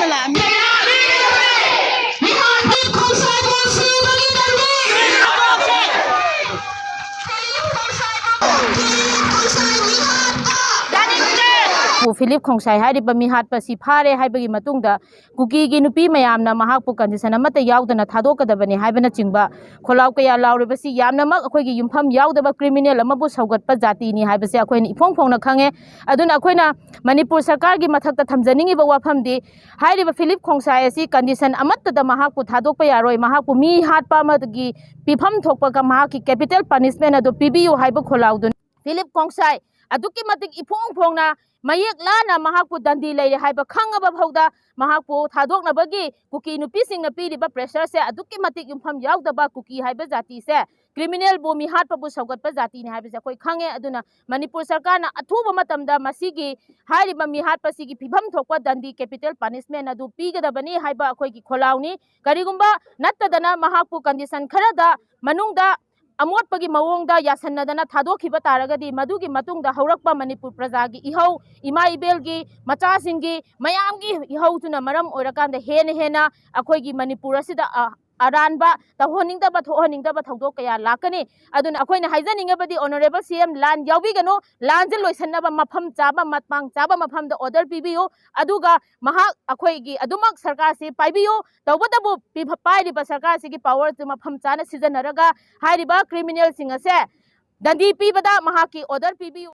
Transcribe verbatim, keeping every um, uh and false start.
ꯂꯥꯛꯑꯝꯃꯤ꯫ Philip ꯈꯣꯡꯁꯥꯏ ꯍꯥꯏꯔꯤꯕ ꯃꯤꯍꯥꯠꯄꯁꯤ ꯐꯥꯔꯦ ꯍꯥꯏꯕꯒꯤ ꯃꯇꯨꯡꯗ ꯀꯨꯀꯤꯒꯤ ꯅꯨꯄꯤ ꯃꯌꯥꯝꯅ ꯃꯍꯥꯛꯄꯨ ꯀꯟꯗꯤꯁꯟ ꯑꯃꯠꯇ ꯌꯥꯎꯗꯅ ꯊꯥꯗꯣꯛꯀꯗꯕꯅꯤ ꯍꯥꯏꯕꯅꯆꯤꯡꯕ ꯈꯣꯜꯂꯥꯎ ꯀꯌꯥ ꯂꯥꯎꯔꯤꯕꯁꯤ ꯌꯥꯝꯅꯃꯛ ꯑꯩꯈꯣꯏꯒꯤ ꯌꯨꯝꯐꯝ ꯌꯥꯎꯗꯕ ꯀ꯭ꯔꯤꯃꯤꯅꯦꯜ ꯑꯃꯕꯨ ꯁꯧꯒꯠꯄ ꯖꯥꯇꯤꯅꯤ ꯍꯥꯏꯕꯁꯦ ꯑꯩꯈꯣꯏꯅ ꯏꯐꯣꯡ ꯐꯣꯡꯅ ꯈꯪꯉꯦ꯫ ꯑꯗꯨꯅ ꯑꯩꯈꯣꯏꯅ ꯃꯅꯤꯄꯨꯔ ꯁꯔꯀꯥꯔꯒꯤ ꯃꯊꯛꯇ ꯊꯝꯖꯅꯤꯡꯉꯤꯕ ꯋꯥꯐꯝꯗꯤ, ꯍꯥꯏꯔꯤꯕ ꯐꯤꯂꯤꯞ ꯈꯣꯡꯁꯥꯏ ꯑꯁꯤ ꯀꯟꯗꯤꯁꯟ ꯑꯃꯠꯇꯗ ꯃꯍꯥꯛꯄꯨ ꯊꯥꯗꯣꯛꯄ ꯌꯥꯔꯣꯏ, ꯃꯍꯥꯛꯄꯨ ꯃꯤ ꯍꯥꯠꯄ ꯑꯃꯒꯤ ꯄꯤꯐꯝ ꯊꯣꯛꯄ ꯃꯍꯥꯛꯀꯤ ꯀꯦꯄꯤꯇꯦꯜ ꯄꯅꯤꯁꯃꯦꯟ ꯑꯗꯨ ꯄꯤꯕꯤꯌꯨ ꯍꯥꯏꯕ ꯈꯣꯜꯂꯥꯎꯗꯨꯅꯤ꯫ ꯐꯤꯂꯤꯞ ꯈꯣꯡꯁꯥꯏ ꯑꯗꯨꯛꯀꯤ ꯃꯇꯤꯛ ꯏꯐꯣꯡ ꯐꯣꯡꯅ ꯃꯌꯦꯛ ꯂꯥꯅ ꯃꯍꯥꯛꯄꯨ ꯗꯟꯗꯤ ꯂꯩꯔꯦ ꯍꯥꯏꯕ ꯈꯪꯉꯕ ꯐꯥꯎꯗ ꯃꯍꯥꯛꯄꯨ ꯊꯥꯗꯣꯛꯅꯕꯒꯤ ꯀꯨꯀꯤ ꯅꯨꯄꯤꯁꯤꯡꯅ ꯄꯤꯔꯤꯕ ꯄ꯭ꯔꯦꯁꯔꯁꯦ ꯑꯗꯨꯛꯀꯤ ꯃꯇꯤꯛ ꯌꯨꯝꯐꯝ ꯌꯥꯎꯗꯕ ꯀꯨꯀꯤ ꯍꯥꯏꯕ ꯖꯥꯇꯤꯁꯦ ꯀ꯭ꯔꯤꯃꯤꯅꯦꯜꯕꯨ ꯃꯤꯍꯥꯠꯄꯕꯨ ꯁꯧꯒꯠꯄ ꯖꯥꯇꯤꯅꯤ ꯍꯥꯏꯕꯁꯦ ꯑꯩꯈꯣꯏ ꯈꯪꯉꯦ꯫ ꯑꯗꯨꯅ ꯃꯅꯤꯄꯨꯔ ꯁꯔꯀꯥꯔꯅ ꯑꯊꯨꯕ ꯃꯇꯝꯗ ꯃꯁꯤꯒꯤ ꯍꯥꯏꯔꯤꯕ ꯃꯤꯍꯥꯠꯄꯁꯤꯒꯤ ꯄꯤꯐꯝ ꯊꯣꯛꯄ ꯗꯟꯗꯤ ꯀꯦꯄꯤꯇꯦꯜ ꯄꯅꯤꯁꯃꯦꯟ ꯑꯗꯨ ꯄꯤꯒꯗꯕꯅꯤ ꯍꯥꯏꯕ ꯑꯩꯈꯣꯏꯒꯤ ꯈꯣꯜꯂꯥꯎꯅꯤ꯫ ꯀꯔꯤꯒꯨꯝꯕ ꯅꯠꯇꯗꯅ ꯃꯍꯥꯛꯄꯨ ꯀꯟꯗꯤꯁꯟ ꯈꯔꯗ ꯃꯅꯨꯡꯗ ꯑꯃꯣꯠꯄꯒꯤ ꯃꯑꯣꯡꯗ ꯌꯥꯁꯟꯅꯗꯅ ꯊꯥꯗꯣꯛꯈꯤꯕ ꯇꯥꯔꯒꯗꯤ ꯃꯗꯨꯒꯤ ꯃꯇꯨꯡꯗ ꯍꯧꯔꯛꯄ ꯃꯅꯤꯄꯨꯔ ꯄ꯭ꯔꯖꯥꯒꯤ ꯏꯍꯧ, ꯏꯃꯥ ꯏꯕꯦꯜꯒꯤ, ꯃꯆꯥꯁꯤꯡꯒꯤ, ꯃꯌꯥꯝꯒꯤ ꯏꯍꯧꯗꯨꯅ ꯃꯔꯝ ꯑꯣꯏꯔꯀꯥꯟꯗ ꯍꯦꯟꯅ ꯍꯦꯟꯅ ꯑꯩꯈꯣꯏꯒꯤ ꯃꯅꯤꯄꯨꯔ ꯑꯁꯤꯗ, ꯑ, ꯑꯔꯥꯟꯕ ꯇꯧꯍꯟꯅꯤꯡꯗꯕ, ꯊꯣꯛꯍꯟꯅꯤꯡꯗꯕ ꯊꯧꯗꯣꯛ ꯀꯌꯥ ꯂꯥꯛꯀꯅꯤ꯫ ꯑꯗꯨꯅ ꯑꯩꯈꯣꯏꯅ ꯍꯥꯏꯖꯅꯤꯡꯉꯕꯗꯤ, ꯑꯣꯅꯔꯦꯕꯜ ꯁꯤ ꯑꯦꯝ, ꯂꯥꯟ ꯌꯥꯎꯕꯤꯒꯅꯨ, ꯂꯥꯟꯁꯦ ꯂꯣꯏꯁꯤꯟꯅꯕ ꯃꯐꯝ ꯆꯥꯕ, ꯃꯇꯥꯡ ꯆꯥꯕ ꯃꯐꯝꯗ ꯑꯣꯔꯗꯔ ꯄꯤꯕꯤꯌꯨ꯫ ꯑꯗꯨꯒ ꯃꯍꯥꯛ ꯑꯩꯈꯣꯏꯒꯤ ꯑꯗꯨꯃꯛ ꯁꯔꯀꯥꯔꯁꯤ ꯄꯥꯏꯕꯤꯌꯨ꯫ ꯇꯧꯕꯇꯕꯨ ꯄꯤꯕ-, ꯄꯥꯏꯔꯤꯕ ꯁꯔꯀꯥꯔꯁꯤꯒꯤ ꯄꯋꯔꯁꯨ ꯃꯐꯝ ꯆꯥꯅ ꯁꯤꯖꯤꯟꯅꯔꯒ ꯍꯥꯏꯔꯤꯕ ꯀ꯭ꯔꯤꯃꯤꯅꯦꯜꯁꯤꯡ ꯑꯁꯦ ꯗꯟꯗꯤ ꯄꯤꯕꯗ ꯃꯍꯥꯛꯀꯤ ꯑꯣꯔꯗꯔ ꯄꯤꯕꯤꯌꯨ꯫